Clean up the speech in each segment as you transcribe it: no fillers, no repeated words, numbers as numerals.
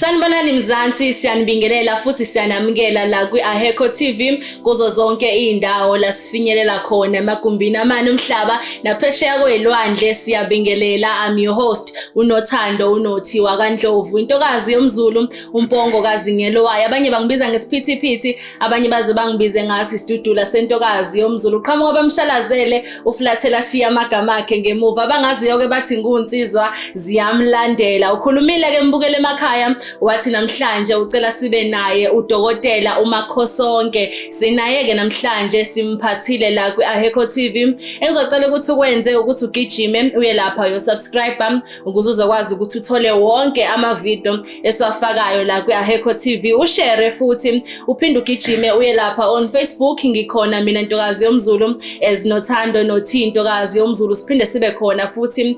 Sanibonani Mzansi, siyanibingelela futhi siyanamukela la kwi-Aheko TV kuzo zonke iy'ndawo la sifinyelela khona emagumbini amane omhlaba naphesheya kwey'lwandle. Siyabingelela. I'm your host uNothando uNothi wakaNdlovu, intokazi yomZulu, umpongo kaZingelwayo. Abanye bangibiza ngesiphithiphithi, abanye baze bangibize ngathi isidudula sentokazi yomZulu. Qhamuka bamshalazele uflathela shiya amagama akhe ngemuva, abangaziyo-ke bathi ngunsizwa ziyamlandela. Ukhulumile-ke mbukele emakhaya, wathi namhlanje ucela sibe naye udokotela uMakhosonke. Sinaye-ke namhlanje, simphathile la kwi-Aheko TV. Engizocela ukuthi ukwenze ukuthi ugijime uye lapha uyosubscribe ukuze uzokwazi ukuthi uthole wonke amavidiyo esiwafakayo la kwi-Aheko TV, ushare futhi uphinde ugijime uye lapha on Facebook. Ngikhona mina ntokazi yomZulu as Nothando Nothi ntokazi yomZulu. Siphinde sibe khona futhi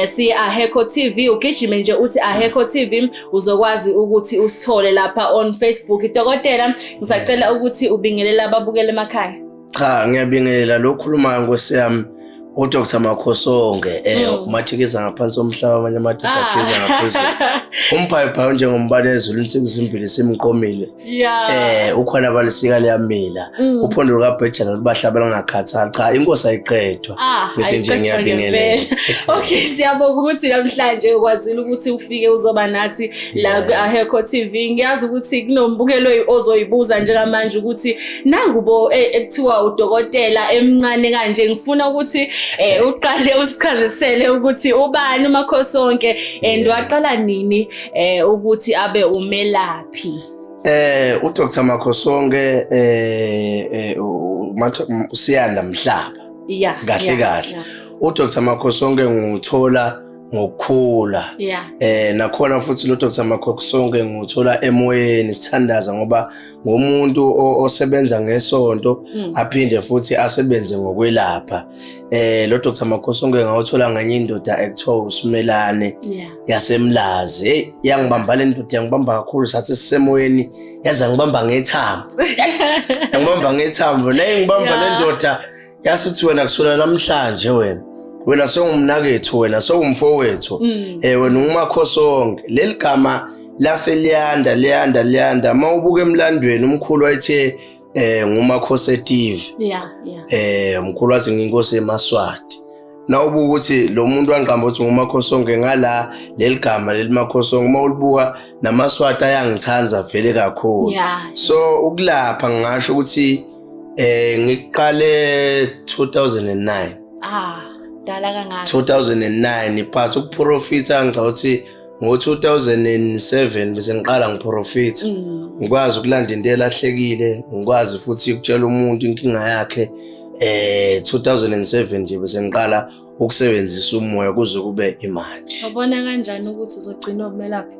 si Aheko TV. Ugijime nje uthi Aheko TV, uzokwazi ukuthi usithole lapha on Facebook. Dokotela, ngisacela ukuthi ubingelele ababukele emakhaya. Cha, ngiyabingelela. Lo khulumayo, nkosi yami, uDr Makhosonke, umathikiza ngaphansi komhlaba, amanye amadoda athikiza ngaphezulu, umphayiphayi njengombane ezulu, insuku zimbili simqomile. Ukhona abalisika liyamila, uphondo lukabhejana lubahlabela ngakhathali. Cha, inkosi ayiqedwa. Ngithi nje ayiqedwa ngiyabingelela. Ngempela. Okay, siyabonga ukuthi namhlanje ukwazile ukuthi ufike uzoba nathi la kwi-Aheko TV. Ngiyazi ukuthi kunombukelo ozoyibuza njengamanje ukuthi nangubo ekuthiwa udokotela emncane kanje. Ngifuna ukuthi uqale usichazisele ukuthi ubani uMakhosonke and waqala nini ukuthi abe umelaphi. UDr Makhosonke uSiyanda Mhlaba. Kahle kahle. UDr Makhosonke nguthola ngokukhula. Nakhona futhi lo Dr Makhosonke nguthola emoyeni sithandaza, ngoba ngumuntu osebenza ngesonto, aphinde futhi asebenze ngokwelapha. Lo Dr Makhosonke ngawuthola ngenye indoda ekuthiwa uSimelane yasemlazi. Hey, yangibamba le ndoda, yangibamba kakhulu. Sathi sisemoyeni, yaze ngibamba ngethambo, yangibamba ngethambo naye ngibamba le ndoda, yasithi, "Wena, kusukela namhlanje wena sewumnakethu, wena sewumfowethu, wena unguMakhosonke." Leli gama laseliyanda, liyanda, liyanda. Uma ubuka emlandweni, umkhulu wayethe nguMakhosetive. Umkhulu wathi nginkosi yeMaswati. Nawubuka ukuthi lo muntu wangiqamba ukuthi nguMakhosonke, ngala leli gama leli Makhosonke, uma ulibuka namaSwati ayangithanda vele kakhulu. So ukulapha ngingasho ukuthi ngiqale 2009. Ah, dala kangaka. 2009, but ukuprofita ngicabanga ukuthi ngo-2007 bese ngiqala ngiprofita. Ngikwazi ukulanda into elahlekile, ngikwazi futhi ukutshela umuntu inkinga yakhe. 2007 nje bese ngiqala ukusebenzisa umoya kuze kube imanje. Wabona kanjani ukuthi uzogcina umelaphi?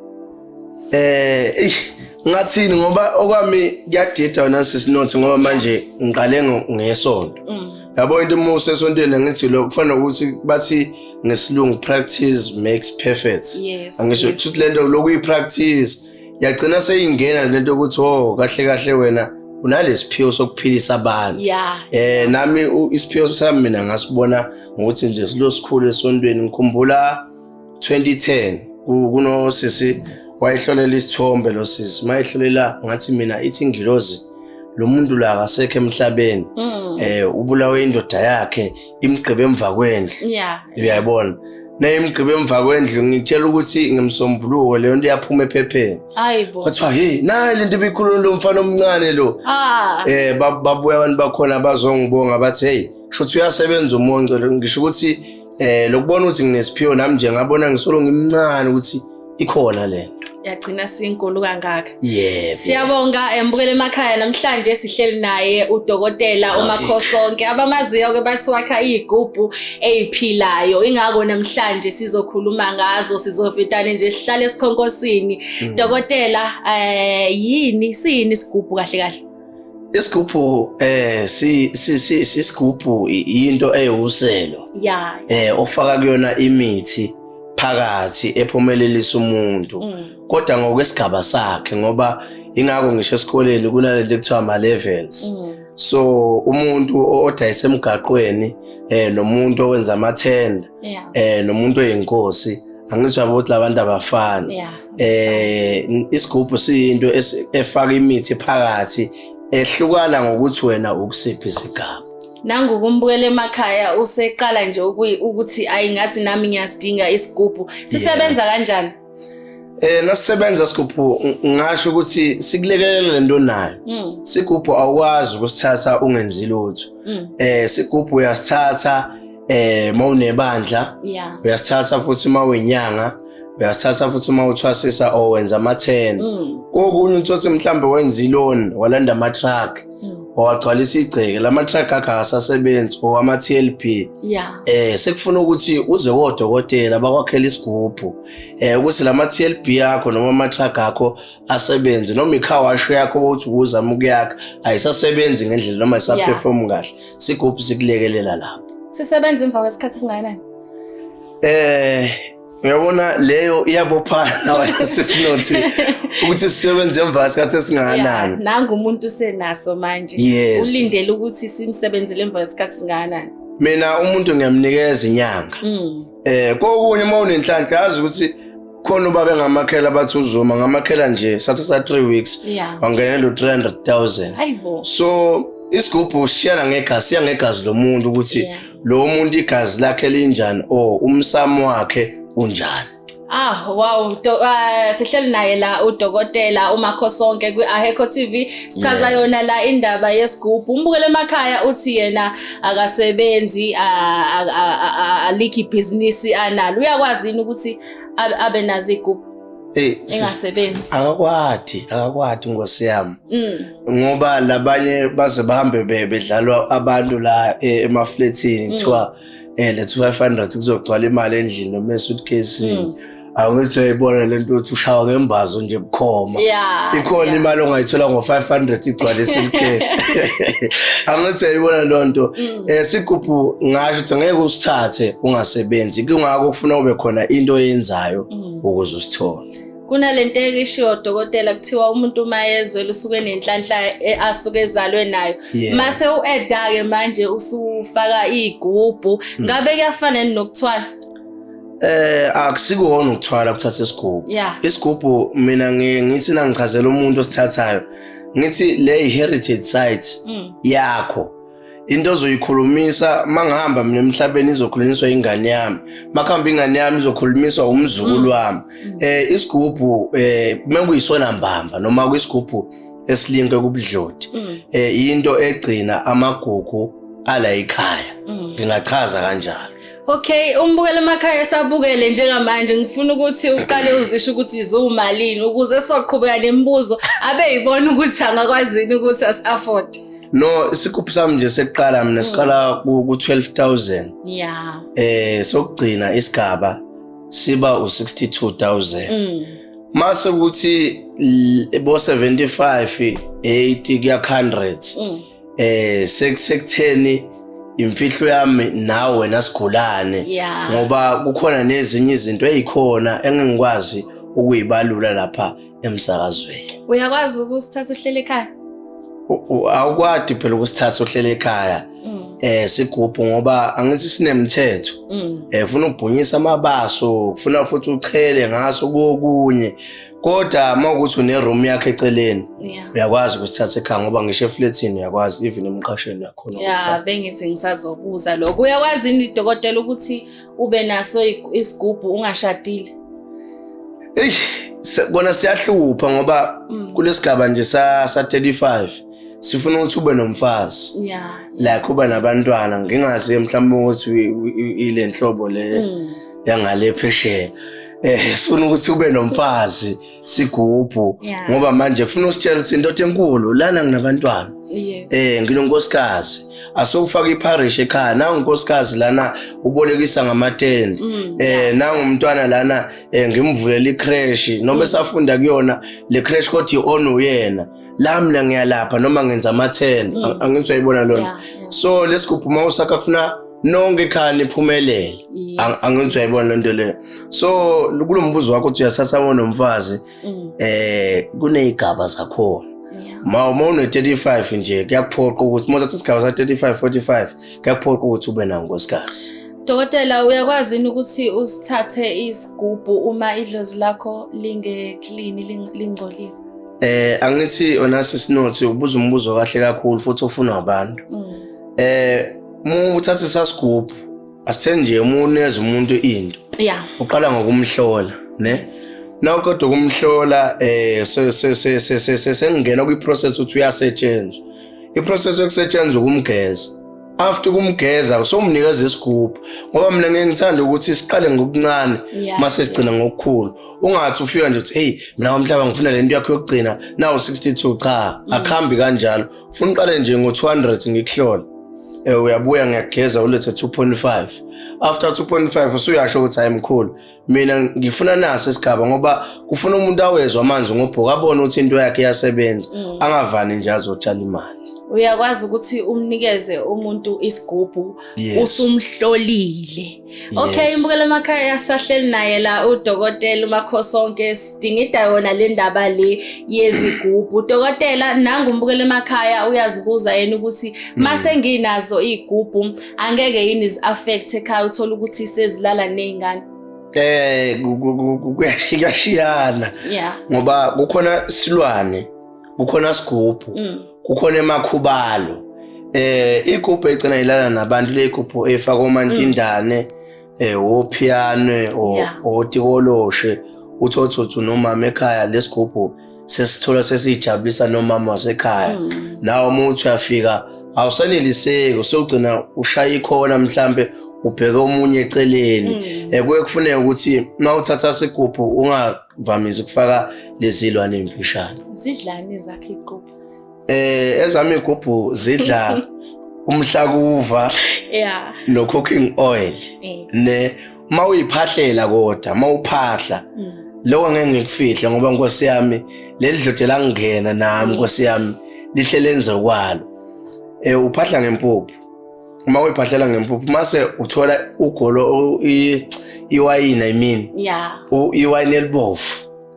Ngathini, ngoba okwami kuyadida wena sisinothi, ngoba manje ngiqale ngesonto. Yabo, into uma usesontweni, ngithi lo kufana nokuthi bathi ngesilungu "practice makes perfect". Angisho ukuthi lento lokuyi-practice yagcina seyingena lento ukuthi, oh, kahle kahle wena unalesiphiwo sokuphilisa abantu. Nami isiphiwo sami mina ngasibona ngokuthi nje silo sikhulu esontweni. Ngikhumbula 2010 kunosisi wayehlolela isithombe. Lo sisi mayehlolela, ngathi mina ithi ingilozi, lo muntu la akasekho emhlabeni, ubulawe indoda yakhe, imgqibe emva kwendlu. Uyayibona naye, imgqibe emva kwendlu. Ngitshela ukuthi ngemsombuluko leyo nto iyaphuma ephepheni. Hayibo. Kwathiwa, "Hey, nayi lento ibikhuluma lo mfana omncane lo." Babuya abantu bakhona bazongibonga, bathi, "Hey, kusho uyasebenza umonco." Ngisho ukuthi lokubona ukuthi nginesiphiwo nami nje ngabona ngisolo ngimncane ukuthi ikhona lento. Yagcina sinkulu kangaka. Yebo. Siyabonga embukele emakhaya. Namhlanje sihleli naye udokotela uMakhosonke, abamaziyo ke bathi wakha izigubhu eziphilayo. Ingakho namhlanje sizokhuluma ngazo, sizovetane nje sihlale esikhonkosini. Dokotela, yini siyini isigubhu kahle kahle? Isigubhu si si si isigubhu into eyiwuselo ofaka kuyona imithi phakathi ephumelelisa umuntu, kodwa ngokwesigaba sakhe, ngoba ingakho ngisho esikoleni kunalento ekuthiwa ama levels. So umuntu odayisa emgaqweni nomuntu owenza amathenda nomuntu oyinkosi, angithi uyabo ukuthi labantu abafani. Isigubhu siyinto efaka imithi phakathi ehlukana ngokuthi wena ukusiphi isigaba. Nangukumbukela emakhaya useqala nje ukuthi ayingathi nami ngiyasidinga isigubhu. Sisebenza kanjani? Nasisebenza sigubhu ngisho ukuthi sikulekelela lento nayo. Sigubhu awukwazi ukusithatha ungenzi lutho. Sigubhu uyasithatha mawunebandla. Uyasithatha futhi mawuyinyanga, uyasithatha futhi mawuthwasisa or wenza ama-10. Kokunye uthothe mhlambe wenza iloni walanda ama-truck. Wagcwalisa igceke lama truck akhe akasasebenzi or ama TLB. Sekufuna ukuthi uze kodokotela bakwakhela isigubhu ukuthi lama TLB yakho noma ama truck akho asebenze, noma i-car wash yakho ukuthi uzama ukuyakha ayisasebenzi ngendlela noma ayisaperform kahle. Sigubhu sikulekelela lapho. Sisebenza emva kwesikhathi singakanani? Uyabona leyo iyabophana wena sisinothi ukuthi sisebenze emva kwesikhathi esingakanani. Nangu umuntu usenaso manje. Ulindele ukuthi simsebenzele emva kwesikhathi singakanani. Mina umuntu ngiyamnikeza inyanga. Kokunye uma unenhlanhla yazi ukuthi khona ubaba engamakhela bathi uzuma ngamakhela nje sathatha 3 weeks wangenela u300,000. Hayibo. So isigubhu sishiyana ngegazi, siya ngegazi lomuntu ukuthi lo muntu igazi lakhe linjani or umsamo wakhe unjani. Wow, sihleli naye la udokotela uMakhosonke kwi-Ahekho TV. Sichaza yona la indaba yesigubhu. Umbukele emakhaya uthi yena akasebenzi, alikho ibhizinisi analo. Uyakwazi yini ukuthi abe nazo igubhu? Engasebenzi. Akakwati Nkosi yami. Ngoba labanye baze bahambe bedlalwa abantu la emafletini kuthiwa lethu 500 kuzogcwala imali endlini noma esuitcase. Awungithi uyayibona lento uthi ushawa ngembazo nje bukhoma. Ikhona imali ongayithola ngo500 igcwale esuitcase. Angithi uyayibona lonto. Sigubhu ngasho ukuthi ngeke usithathe ungasebenzi. Kungakho kufuna ube khona into oyenzayo ukuze usithole. Kunalento ekishiwo dokotela kuthiwa umuntu uma ezwele usuke nenhlanhla asuke ezalwe nayo. Mase ueda ke manje usufaka igubhu, ngabe kuyafana nokuthwala? Akusikona ukuthwala kuthatha isigubhu. Isigubhu mina ngithi nangichazela umuntu osithathayo ngithi le heritage site yakho. Into ozoyikhulumisa mangihamba mina emhlabeni izokhulunyiswa ingane yami, makhamba ingane yami izokhulumiswa umzukulu wami. Isigubhu mekuyisona mbamba noma kwisigubhu esilinke kubudloti into egcina amagugu ala ekhaya. Ngingachaza kanjalo. Okay, umbukele emakhaya esabukele njengamanje ngifuna ukuthi uqale uzisho ukuthi izumalini ukuze soqhubeka nemibuzo abe yibona ukuthi angakwazi yini ukuthi as-afford. No, isigubhu sami nje sekuqala mina siqala ku 12,000. Sokugcina isigaba siba u62,000. Mase kuthi bo 75, 80 kuya 100. Sekutheni imfihlo yami nawe nasigulane ngoba kukhona nezinye izinto ezikhona engingikwazi ukuyibalula lapha emsakazweni. Uyakwazi ukusithatha uhlele ekhaya? Awukwadi phela ukusithatha uhlele ekhaya. Sigubhu ngoba angithi sinemthetho. Ufuna ukubhunyisa amabaso, ufuna futhi uchele ngaso kokunye. Kodwa mawukuthi une room yakhe eceleni, uyakwazi ukusithatha ekhaya ngoba ngisho eflatini uyakwazi, even emqashweni uyakhona ukusithatha. Bengithi ngisazobuza lokho. Uyakwazi yini dokotela ukuthi ube naso isigubhu ungashadile? Kona siyahlupha ngoba kulesigaba nje sa 35 sifuna ukuthi ube nomfazi. Like uba nabantwana, ngingazi mhlawumbe ukuthi ile nhlobo le yangale phesheya. Sifuna ukuthi ube nomfazi sigubhu ngoba manje kufuna usitshela ukuthi indoda enkulu lana nginabantwana. Nginonkosikazi. Asofaka iparish ekhaya, nangu unkosikazi lana ubolekisa ngamatende. Nangu umntwana lana ngimvulela icrash noma esafunda kuyona le crash kodwa ion uyena. La mina ngiyalapha noma ngenza ama-10. Angithi uyayibona lona. So lesigubhu mawusakha kufuna nonke ekhaya niphumelele. Angithi uyayibona lento leyo. So kulombuzo wakho uthi uyasasa nomfazi kunezigaba zakhona. Ma une 35 nje kuyakuphoqa ukuthi mawuthatha isigaba sa 35 45 kuyakuphoqa ukuthi ube nankosikazi. Dokotela, uyakwazi yini ukuthi usithathe isigubhu uma idlozi lakho linge-clean, lingcolile? Angithi wena sisinothi ubuza umbuzo kahle kakhulu futhi ofunwa abantu. Uma uthatha isasigubhu, asithe nje uma unikeza umuntu into. Uqala ngokumhlola, ne? Nawuqeda ukumhlola, sengingena kwi-process ukuthi uyasetshenzwa. I-process yokusetshenzwa ukumgeza. After ukumgeza usumnikeza isigubhu, ngoba mina ngeke ngithande ukuthi siqale ngokuncane mase sigcina ngokukhulu. Ungathi ufika nje uthi hey, mina wamhlaba ngifuna lento yakho yokugcina nawu 62, cha, akuhambi kanjalo. Ufuna uqale nje ngo 200 ngikuhlola. Uyabuya ngiyageza ulethe 2.5. After 2.5 usuyasho ukuthi hayi mkhulu, mina ngifuna naso isigaba, ngoba kufuna umuntu awezwe amanzi ngobhoka abone ukuthi into yakhe iyasebenza, angavani nje azotshala imali. Uyakwazi ukuthi umnikeze umuntu isigubhu usumhlolile. Okay, imbukelo emakhaya, sahleli naye la udokotela uMakhosonke, sidingida yona le ndaba le yezigubhu. Dokotela, nangu umbukelo emakhaya uyazibuza yena ukuthi mase nginazo izigubhu angeke yini zi-affect ekhaya, uthola ukuthi sezilala nezingane? Kuyashiyana. Ngoba kukhona silwane, kukhona sigubhu, kukhona emakhubalo. Igubhu egcina ilala nabantu, le igubhu efaka omantindane, ophiyane, otikoloshe, uthothothi nomama ekhaya. Lesigubhu sesithola sesijabulisa nomama wasekhaya. Nawe uma uthi uyafika awusaneliseki, usewugcina ushaya ikhona, mhlambe ubheke omunye eceleni. Kuye kufuneka ukuthi uma uthatha isigubhu ungavamisi ukufaka lezi zilwane emfishane. Zidlani ezakho igubhu? Ezami igubhu zidla umhlakuva no cooking oil. Ne uma uyiphahlela, kodwa uma uphahla lokho ngeke ngikufihle, ngoba Nkosi yami leli dlode langena nami, Nkosi yami lihle lenze kwalo. Uphahla ngempuphu. Uma uyiphahlela ngempuphu mase uthola ugolo iwayini, I mean iwayini elibovu.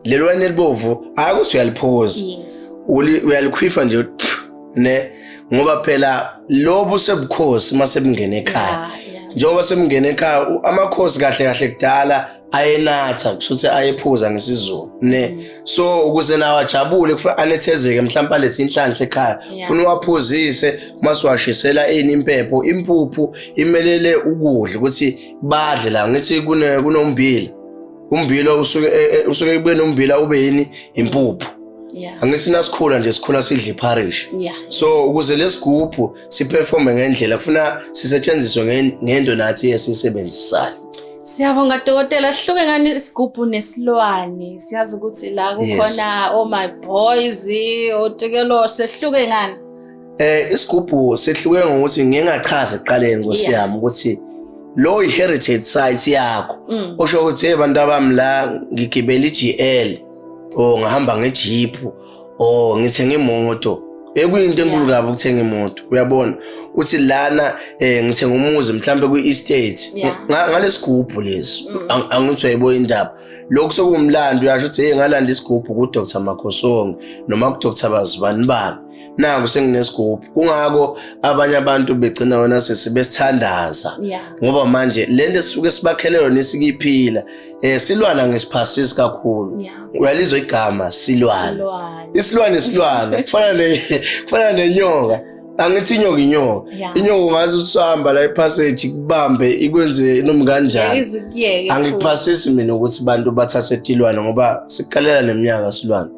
Leli wayini elibovu hayi ukuthi uyaliphuza, uyalikhwifa nje ne, ngoba phela lobu sebukhosi mase bungena ekhaya. Njengoba sebungena ekhaya, amakhosi kahle kahle kudala ayenatha, kusho ayephuza ngesiZulu ne. So ukuze nawo ajabule kufanele anethezeke, mhlawumbe alethe inhlanhla ekhaya, ufuna uwaphuzise mase washisela ini impepho. Impuphu imelele ukudla ukuthi badle la. Ngithi kunombila, umbila usuke kube nombila ube yini impuphu. Angithi nasikhula nje sikhula sidla ipharish. So ukuze lesigubhu siperforme ngendlela kufuna sisetshenziswe ngento nathi esisebenzisayo. Siyabonga dokotela. Sihluke ngani isigubhu nesilwane? Siyazi ukuthi la kukhona oh my boys, otikeloshe, sihluke ngani? Isigubhu sehluke ngokuthi ngingachaza ekuqaleni, Nkosi yami, ukuthi lo i-heritage site yakho, osho ukuthi hey bantu abami, la ngigibela i-GL or ngihamba ngejeep or ngithenga imoto, ekuyinto enkulu kabi ukuthenga imoto. Uyabona uthi lana ngithenga umuzi mhlambe kwi-estate ngalesigubhu lesi. Angithi uyayibona indaba, lokhu sekuwumlando. Uyasho ukuthi hey, ngalanda isigubhu ku-Dr Makhosonke noma ku-Dr Bazibani bani, naku senginesigubhu. Kungako abanye abantu begcina wena sisi besithandaza, ngoba manje lento esisuke sibakhele yona isikuyiphila. Silwana ngesiphasisi kakhulu. Uyalizwa igama silwane? Silwane. Isilwane isilwane kufana nenyoka. Angithi inyoka inyoka, inyoka ungaze usihamba la ipassage kubambe ikwenze noma kanjani. Izikuyeke. Angikuphasisi mina ukuthi bantu bathathe tilwane, ngoba sikukalela neminyaka silwane.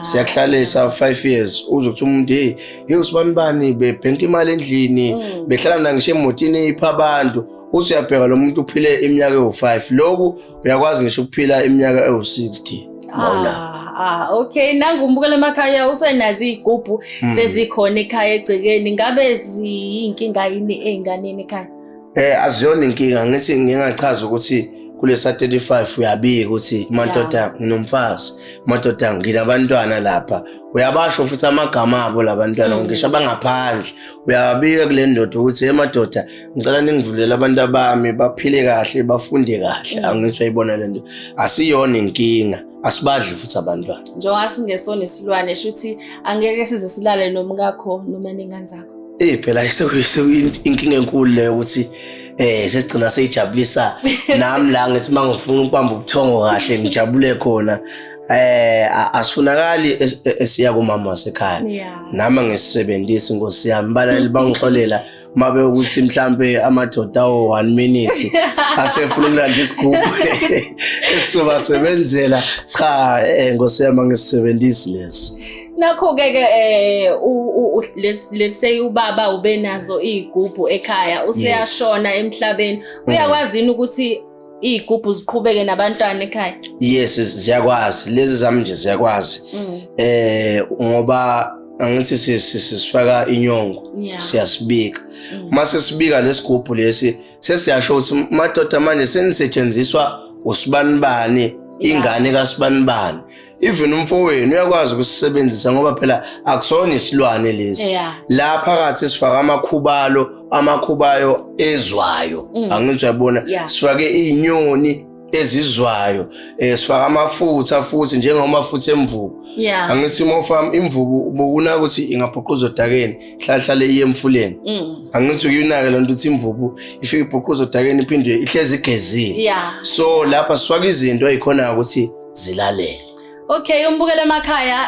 Siyakuhlalisa 5 years, uze kuthi umuntu hey hey usibani bani bebhenka imali endlini, behlala na ngisho emotini ipha abantu. Uthi uyabheka lo muntu uphile iminyaka ewu-5, lokhu uyakwazi ngisho ukuphila iminyaka ewu-60 mawuna. Ah, okay, nangu umbukelo emakhaya usenazo iy'gubhu sezikhona ekhaya egcekeni, ngabe ziyinkinga yini ey'nganeni ekhaya? Aziyona inkinga. Ngithi ngingachaza ukuthi kulesa 35 uyabika ukuthi madoda nginomfazi, madoda nginabantwana lapha. Uyabasho futhi amagama abo labantwana, ngisho abangaphandle uyababika kule ndoda ukuthi hey madoda, ngicela ningivulele abantu abami baphile kahle, bafunde kahle. Angithi uyayibona le nto, asiyona inkinga, asibadli futhi abantwana. Njengoba singesona isilwane, shuthi angeke size silale nomkakho noma nengane zakho. Eh phela inkinga enkulu leyo ukuthi sesigcina seyijabulisa nami la ngithi mangifuna ukubamba ubuthongo kahle ngijabule khona. Asifunakali esiya kumama wasekhaya. Nami ngisebenzisa inkosi yami, balaleli bangixolela mabe ukuthi mhlambe amadoda awo 1 minute asefuna ukulanda isigubhu esizobasebenzela. Cha, nkosi yami, angisebenzisi leso. Nakho-ke ke let's say ubaba ubenazo iy'gubhu ekhaya, useyashona emhlabeni, uyakwazi yini ukuthi iy'gubhu ziqhubeke nabantwana ekhaya? Yes, ziyakwazi. Lezi zami nje ziyakwazi. Ngoba angithi sisifaka inyongo, siyasibika. Mase sibika lesigubhu lesi, sesiyasho ukuthi madoda manje senisetshenziswa usibanibani, ingane kasibanibani. Even umfowenu uyakwazi ukusisebenzisa ngoba phela akusona isilwane lesi. La phakathi sifaka amakhubalo, amakhubayo ezwayo. Angithi uyabona, sifake izinyoni ezizwayo, sifaka amafutha futhi njengamafutha emvubu. Angithi uma imvubu ubona ukuthi ingabhuquza odakeni, ihlahlale iye emfuleni. Angithi ukuyinaka lento ukuthi imvubu ifike ibhuquza odakeni iphinde ihlezi igezile. So lapha sifaka izinto ezikhona ukuthi zilalele. Okay, umbukele emakhaya,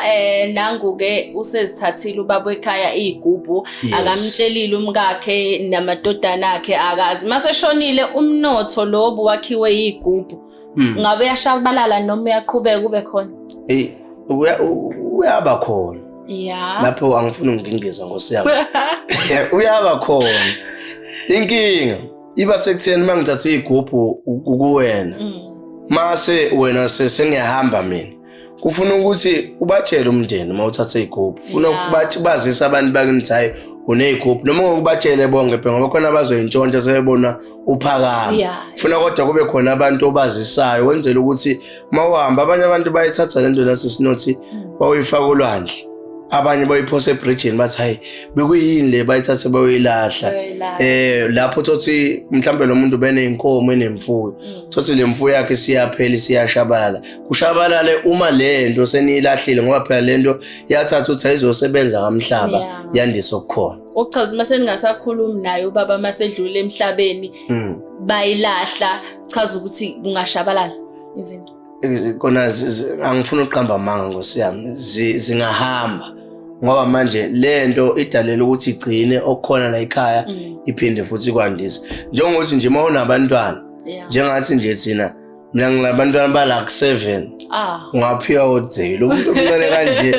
nangu ke usezithathile ubaba ekhaya izigubhu, akamtshelile umkakhe namadodana akhe, akazi. Maseshonile umnotho lobu wakhiwe izigubhu. Ngabe uyashabalala noma uyaqhubeka kube khona? Uyaba khona. Lapho angifuni ukungingeza nkosi yami. Uyaba khona. Inkinga iba sekutheni mangithatha izigubhu kuwena. Mase wena sengiyahamba mina. Kufuna ukuthi ubatshele umndeni uma uthatha izigubhu. Ufuna ukubazisa abantu bakini hayi unezigubhu noma ngokubatshele bonke phela ngoba khona abazoyintshontsha sebebona uphakama. Funa kodwa kube khona abantu obazisayo wenzela ukuthi mawuhamba abanye abantu bayithatha lento lasisinothi bawuyifaka olwandle. Abanye bayiphosa ebridgeni bathi hayi bekuyini le, bayithathe bayoyilahla. Lapho uthothi mhlambe lo muntu beneyinkomo enemfuyo, uthothi le mfuyo yakhe siyaphela siyashabalala. Kushabalale uma lento seniyilahlile ngoba phela lento yathatha ukuthi ayizosebenza kamhlaba, yandisa okukhona. Okuchaza uma seningasakhulumi naye ubaba masedlule emhlabeni, bayilahla, chaza ukuthi kungashabalala izinto. Kona angifuni ukuqamba amanga nkosi yami, zingahamba ngoba manje lento idalela ukuthi igcine okukhona la ekhaya iphinde futhi kwandise. Njengokuthi nje mawunabantwana, njengathi nje thina mina nginabantwana bala ku7, ungaphiwa odzelo umuntu omncane kanje.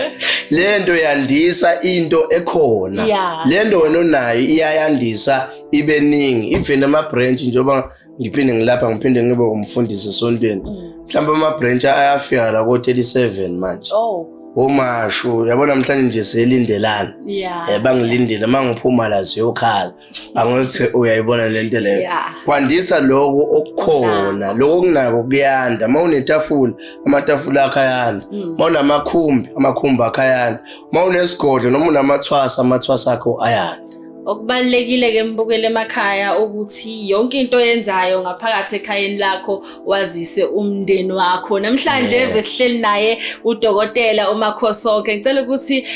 Lento yandisa into ekhona, lento wena onayo iyayandisa ibe ningi. Even ama branch, njengoba ngiphinde ngilapha ngiphinde ngibe umfundisi esontweni, mhlawumbe ama branch ayafika la ko 37 manje. Omashu yabona namhlanje nje selindelana, bangilindile mangiphuma la ziyokhala. Angithi uyayibona lento leyo, kwandisa lokho okukhona, lokho okunako kuyanda. Mawunetafula, amatafula akho ayanda. Mawunamakhumbi, amakhumbi akho ayanda. Mawunesigodlo noma unamathwasa, amathwasa akho ayanda. Okubalulekile ke mbukele emakhaya ukuthi yonke into oyenzayo ngaphakathi ekhayeni lakho wazise umndeni wakho. Namhlanje besihleli naye udokotela uMakhosonke. Ngicela ukuthi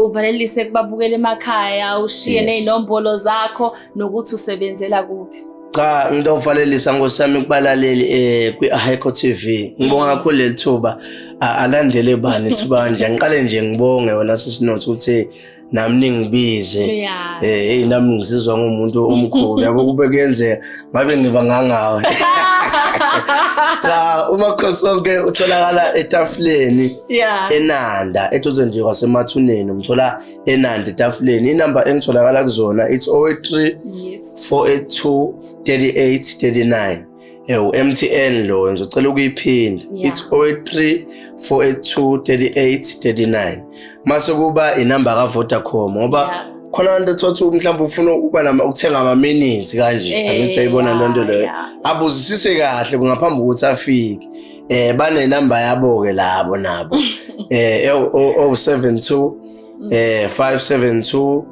uvalelise kubabukela emakhaya, ushiye nezinombolo zakho nokuthi usebenzela kuphi. Cha, ngitovalelisa nkosi yami kubalaleli kwi-Aheko TV. Ngibonga kakhulu leli thuba. Alandele bani ithuba kanje. Ngiqale nje ngibonge wena sisinothi ukuthi nami ningibize. Hey nami ngizizwa ngumuntu omkhulu yabo, kube kuyenzeka ngabe ngiba ngangawe. Cha, uMakhosonke utholakala etafuleni eNanda, eduze nje kwasemathuneni, umthola eNanda etafuleni. Inamba engitholakala kuzona it's 083 482 3839. MTN lo, ngizocela ukuyiphinda. It's 083 482 3839. Mase kuba inamba ka Vodacom ngoba khona abantu ethothi mhlawumbe ufuna ukuba nama ukuthenga ama minutes kanje, angithi uyayibona le nto leyo. Abuzisise kahle ngaphambi ukuthi afike. Bane namba yabo ke labo nabo. 072 572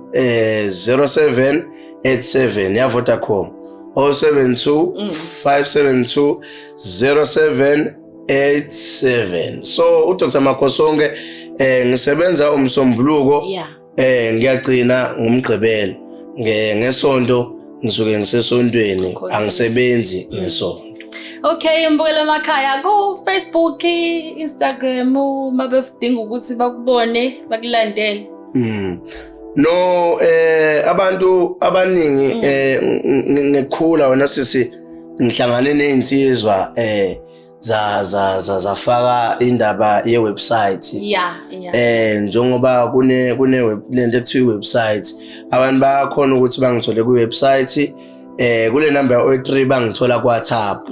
0787 ya Vodacom. 072 572 0787. So uDr Makhosonke ngisebenza umsombuluko Ngiyagcina ngomgqibelo. Ngesonto ngisuke ngisesontweni, angisebenzi ngesonto. Okay, mbukela emakhaya ku Facebook, Instagram, uma befudinga ukuthi bakubone, bakulandele. No, abantu abaningi ngikhula wena sisi ngihlangane nezinsizwa za za za zafaka indaba ye website. Njengoba kune lento ekuthiwa website, abantu bayakhona ukuthi bangithole ku website, kule number 03 bangithola ku WhatsApp.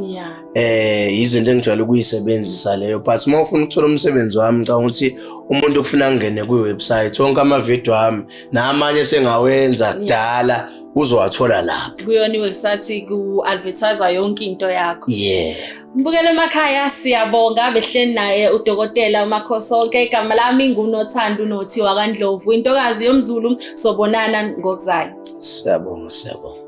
Izinto engijwayele ukuyisebenzisa leyo, but uma ufuna ukuthola umsebenzi wami, ngicabanga ukuthi umuntu ufuna angene ku website, wonke ama video ami namanye sengawenza kudala uzowathola lapho. Kuyona iwebsite ku advertise yonke into yakho. Yeah. Mbukele emakhaya, siyabonga behleli naye udokotela uMakhosonke. Igama lami nguNothando uNothi wakaNdlovu, intokazi yomZulu. Sobonana ngokuzayo. Siyabonga, siyabonga.